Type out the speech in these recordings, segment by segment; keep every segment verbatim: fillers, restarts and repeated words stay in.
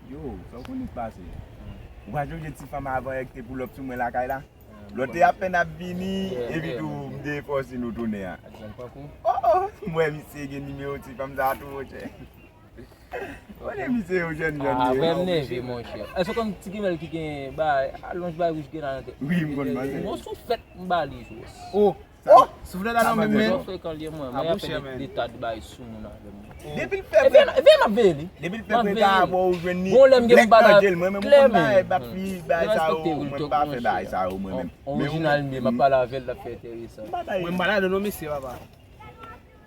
Yo, sa w konnen k pase? Ou pa sonje ti fanm avan yè ki te pull up sou mwen lakay la? Lòt te apèn ap vini, epi tou m te fòse nou tounen an. Oh, oh, m wè misye gen nimewo ti fanm sa tou, monchè. Konnen misye yon jèn jèn. Ah, vrè m neve, monchè. Èske w konn ti gimèl ki gen bay, alonj bay wouj gen nan tèt? Wi, m konn manzè. Bon, sou fèt m ba li jwès. Oh, oh, souflèt la nan menm men. Frekan li ye, mwen, mwen apèn de ta bay sou moun avè m. Depi l fè, epi n ap veye li. Depi l fè frekan avè w, ou jwenn li. Bon, lè m gen m pa la klèman. Mwen menm, mwen konn bay, bay sa yo, mwen pa fè bay sa yo, mwen menm. Orijinal m ye, m ap pale avè l, l ap fè enteresan. Mwen m pa la non, mesye, papa.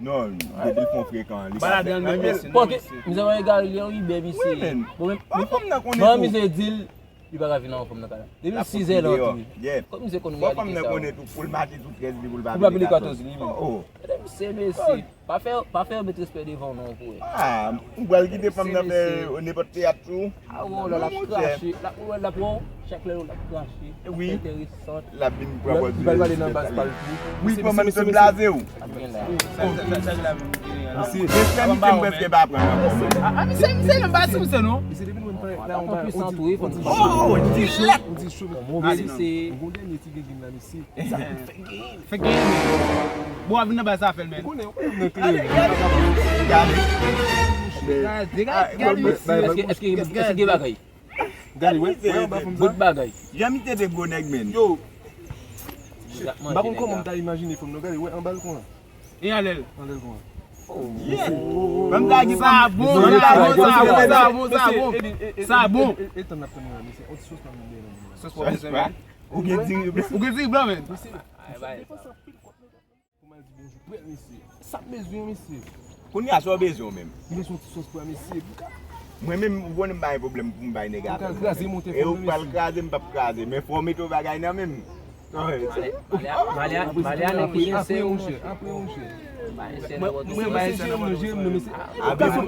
Non, depi l fè yon frekan, li pa fè. Pòke, misye yon egare, li yon Uber, misye. Bon, men, men, men, misye di l, li pa ka vin nan fòm nan kay la. Depi sizè la antre. Kòm misye konn reyalite sa yo. Pou l mache sou trèz li, pou l pa pile katòz li, men. Gade misye, mesye. Pa fè, pa fè yo met respè devan w non, frè. Ah, ou pral kite fanm nan fè nenpòt teyat tou. Ah, wè, la, l ap krache. L ap, wè, l ap, wè, chak lè l ap krache. Wi. Enteresan. L ap vin pran pòz li pral pale nan baz pa l tou. Wi, kòman m te blaze w? Mesye, mesye, misye m prèske pa pran nan kò mwen. Ah, misye, misye, nan baz misye non. Misye depi nou menm la, on ti cho, on ti cho. Move misye. Yon dènye ti gengin la, mesye. Fè gen, men. Bon, w ap vin nan baz sa fè l, men. Ou konnen, ou konnen m nan kleren. Gade, gade, gade, gade, mesye. Èske, èske, èske gen bagay? Gade, wè, wè anba fanm sa. Bout bagay. Jan misye te gwo nèg, men. Yo. M pa konn kòman m ta imajine fanm nan. Gade, wè anba l konsa. E anlè l? Anlè l konsa. Oh, yeah. Fanm sa ki sa bon, sa bon, sa bon, sa bon, sa bon. E, e, e, e, e, e, tann n ap tann la, mesye. On ti sòs pa m nan. Sòs pa w bezwen, men. Ou gen diri blan. Ou gen diri blan, men. Mesye, m fè depanse anpil kòb nan. Pou m al di bonjou, prè, mesye. Sa m bezwen, mesye. Kounye a, sa w bezwen w menm? M bezwen yon ti sòs prè, mesye. Mwen menm, ou konnen m pa gen pwoblèm pou m bay nèg avè m. Ou ka kraze, monte fò nan, mesye. E ou pral kraze, m p ap kraze. Men fò w mete yon bagay nan men m. Male a, male a, male a nan ki sensè, monchè. Apre, monchè. Mwen, mwen, mwen, mesye, jere m non, jere m non, mesye.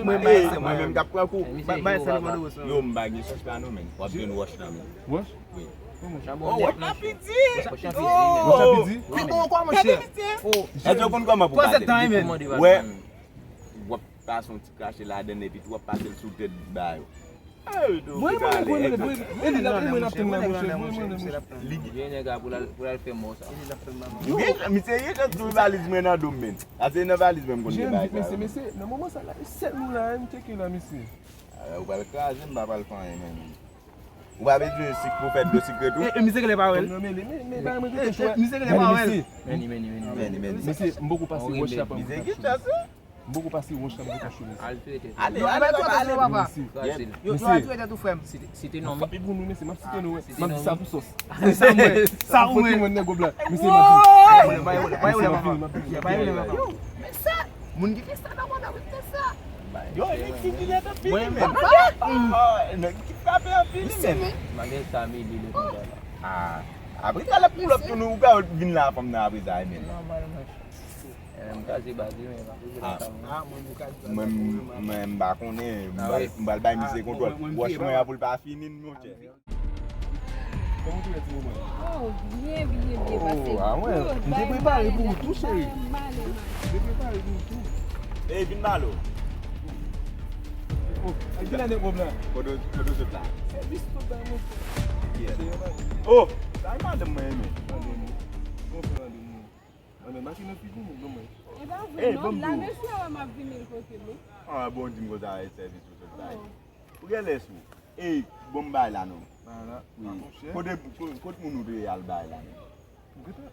Mwen menm k ap pran kou. Yo, m pa gen sòs la non, men. W ap jwenn wòch nan men. Wòch? Wi. Oh, wòch la piti. Wòch la piti? Wòch la piti? Pi bon ankò, monchè. Èske w konn kòman pou pase l? Wè, w ap pase yon ti krache ladann epi tou w ap pase l sou tèt ba yo. Mwen, mwen, mwen, mwen, e li la, mwen, mwen ap tann la, monchè, mwen, mwen, mwen. Li gen nèg la pou l al, pou l al fè mò sa. Misye, misye, tou valiz mwen nan do m, men. A se nan valiz mwen m konn gen bagay sa yo. Mesye, mesye, nan moman sa la, e sèl nou la, m tcheke la, mesye. Ou pral kraze, m pa pral fè anyen, men. Ou pa bezwen sik pou fè dlo sikre tou? E, e, misye genlè pa wè l. Non, men, men, men, misye genlè pa wè l. Men, men, men, men. Mesye, m poko pase wòch la, pa m. Misye gen chans, wi. M poko pase wòch la, m poko cho, mesye. Al trete. Ale, ale, papa, ale. Kraze l. Yo, yo, al trete tou, frè m. Site, site non, men. Pi bon nou, mesye, m ap site nou, wi. M ap di sa pou sòs. Sa mwen, sa mwen. Foto mwen nèg gòb la. Mesye, m ap di. Bay ou, bay ou, bay ou, papa. Bay ou, papa. Yo, men sa, moun ki fè sa nan mond la, wi, fè sa. Yo, e nèg ki nèt anpil, men. Nèg ki frape anpil, men. Malè sa, men li konsa la. Ah, apre sa, lè pull up tou, nou ka vin la fanm nan apre sa, men. Nòmalman. M kraze baz li, men. Ah, mwen, mwen, m pa konnen. M pral, m pral bay misye kontwòl. Wòch mwen an pou l pa fini, monchè. Kòman w te ye ti moman? Oh, byen, byen, byen pase. Oh, ah, mwen, m te prepare pou ou tou, cheri. M te prepare pou ou tou. Ey, vin ba l. Oh, ki lè nèg wòb la? Kote, kote w sot la? Sèvis tout bay monchè. Yes. Oh, sa e madanm mwen menm. Madanm ou? Bon, frè madanm ou. Mwen menm, mache nan figi w, non, mwen. E pa vre non, la mesye wè m ap vini l kote m wi. Ah, bon, di m konsa, e sèvis ou sot bay. Ou gen lès ou. Ey, bon, m bay la non. Bay la. Wi. Kote, kote, kote moun ou te ye al bay la non? M gentan,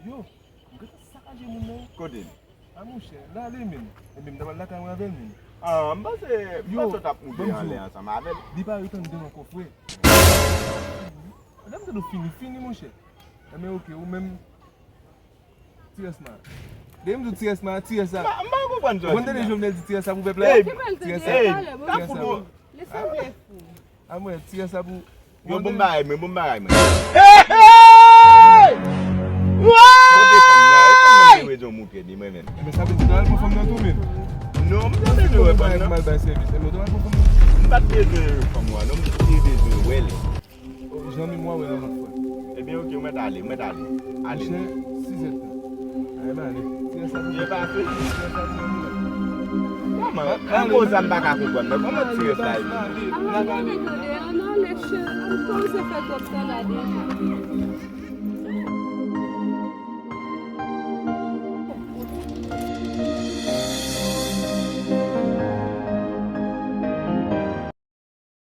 yo, m gentan sakaje moun nan. Kote l? A monchè, l ale menm. Ebyen, m ta pral lakay mwen avè l menm. Ah, m panse, m panse w t ap moute anlè ansanm avè l. Li pa ret anndan ankò, frè. Lè m tande w fini, fini, monchè. Ebyen, oke, ou menm, Ti rès ma. Depi m di w ti rès ma, ti rès sa. M pa, m pa konprann sa w di la. Ou konn tande Jovenel di ti rès sa pou pèp la? Ey, ti rès sa. Ey, ta fout ou. Li sanble fou. A mwen, ti rès sa pou. Yo, bon bagay, mwen, bon bagay, mwen. Hey, hey! Kote fanm nan? E fanm nan ki te bezwen moutre li, mwen menm. Ebyen, sa vle di, m ta al pran fanm nan tou, menm. Non, m te bezwen wè fanm nan. M al bay sèvis. Ebyen, m ta al pran fanm nan. M pa t bezwen fanm ou a, non, m te bezwen wè l. Jan menm w a wè l yon lòt fwa. Ebyen, oke, ou mèt ale, ou mèt ale. Ale. Monchè, sizè tan. Ale, m ale. Byen pase. Kòman? An koze a m pa ka konprann nan. Kòman ti rès la ye? Ah, non, men tande, an nan lèche, an koze fè twòp tan la deja.